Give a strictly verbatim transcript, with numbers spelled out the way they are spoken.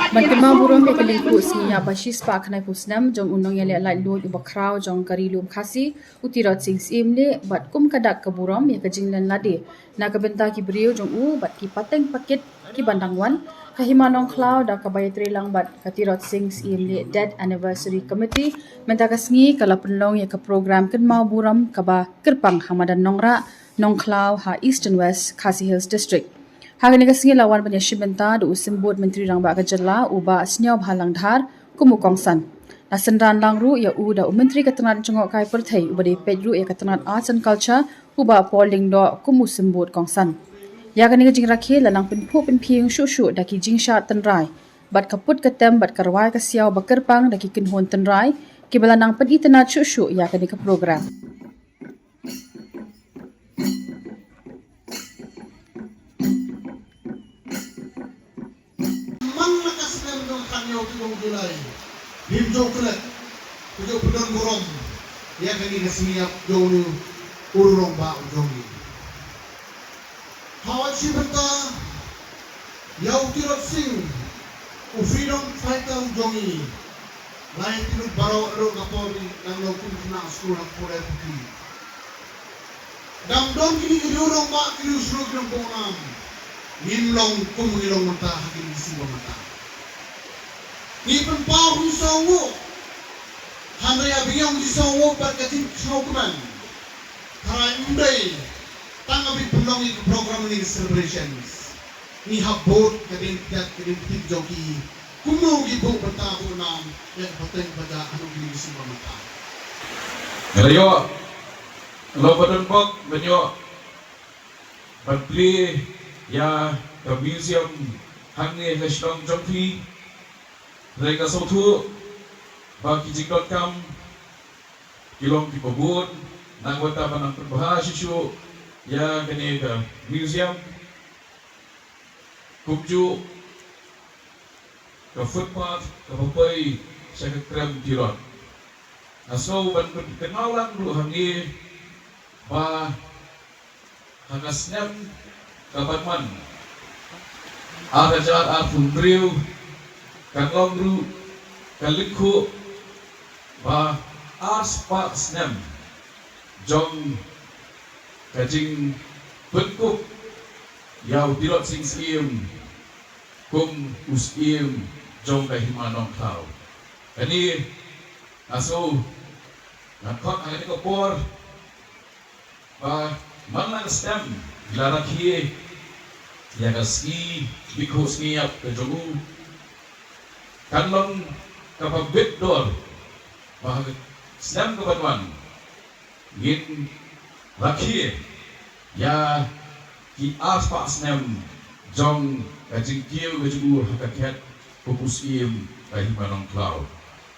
Ban kynmaw burom ïa ka lyngkhuh sngi ïap ba shispah khyndaiphew snem jong u nongïaleh laitluid uba khraw jong ka Ri Lum Khasi, u Tirot Sing Syiemlieh, bad kum ka dak ka burom ïa ka jinglen lade na ka bynta ki briew jong u bad ki pateng pakit kiban dang wan, ka Hima Nongkhlaw da kaba ïatrei lang bad ka Tirot Sing Syiemlieh Death Anniversary Committee mynta ka sngi ka la pynlong ïa ka program kynmaw burom kaba kyrpang ha madan Nongrah, Nongkhlaw, ha East and West Khasi Hills District. Ha kane ka sngi la wan ban ïashim bynta da u Symbud Myntri Rangbah ka jylla, u Bah Sniawbhalang Dhar, kum u kongsan. La synran lang ruh ïa u da u Myntri ka tnat jngohkai pyrthei uba dei peit ruh ïa ka tnat Arts and Culture, u Bah Paul Lyngdoh, kum u Symbud kongsan. Ïa kane ka jingrakhe la nang pynphuh pynphieng shuh shuh da ki jingshad tynrai bad ka put ka tem bad ka rwai ka siaw ba kyrpang da ki kynhun tynrai kiba la nang pynitynnad shuh shuh ïa kane ka program. Man la ka snem jong ka, hynñiew tarik jong u July, ngim ju klet, ngim ju pyndonkam burom ïa kane ka sngi ïap jong u, u rangbah jong ngi. Hawai shi bynta ïa u Tirot Sing, u freedom fighter jong ngi. Lai tylli baroh ruh ka por ngi nang long kum khynnah skul ha Pule Puthi. Dang don kine ki riew rangbah, ki riew shnong, ki rangbah nam, ngim long kum ngi long mynta ha kine ki sngi ba mynta. Ngi pynpaw ngi sngewbha, hynrei ïa ba ngi ong ngi sngewbha bad ka jingsngewkmen. Tharai ym dei tang ba ngi pynlong ïa ki program ne ki celebrations. Ngi hap bud ka ding kjat ka ding kjat jong ki. Kumno ngi buh bynta buh nam ïa ka pateng bajah ha kine ki sngi ba mynta. Nga la ïoh, la ba don bok ban ïoh ban plie ïa ka museum hangne ha shnong jong phi. Hynrei nga sngewthuh ba ki jingdonkam ki long kiba bun, nangta ban nang pynbha shuh shuh ïa kane ka museum. Kumjuh ka footpath kaba poi sha ka krem Tirot. Nga sngew ban pynkynmaw lang ruh hangne ba ha ka snem kaban wan, ar hajar arphew hynriew, kan long ruh ka lyngkhuh ba ar spah snem jong ka jingpynkup ïa u Tirot Sing Syiem kum u Syiem jong ka Hima Nongkhlaw. Kane nga sngew ngan khot ha kane ka por ba man la ka snem la rakhe ïa ka sngi, lyngkhuh sngi ïap ka jong u, kan long kaba bit dor ba ha ka snem kaban wan ngin rakhe ïa ki ar spah snem jong ka jingkiew ka jong u ha ka khet kum u Syiem ka Hima Nongkhlaw.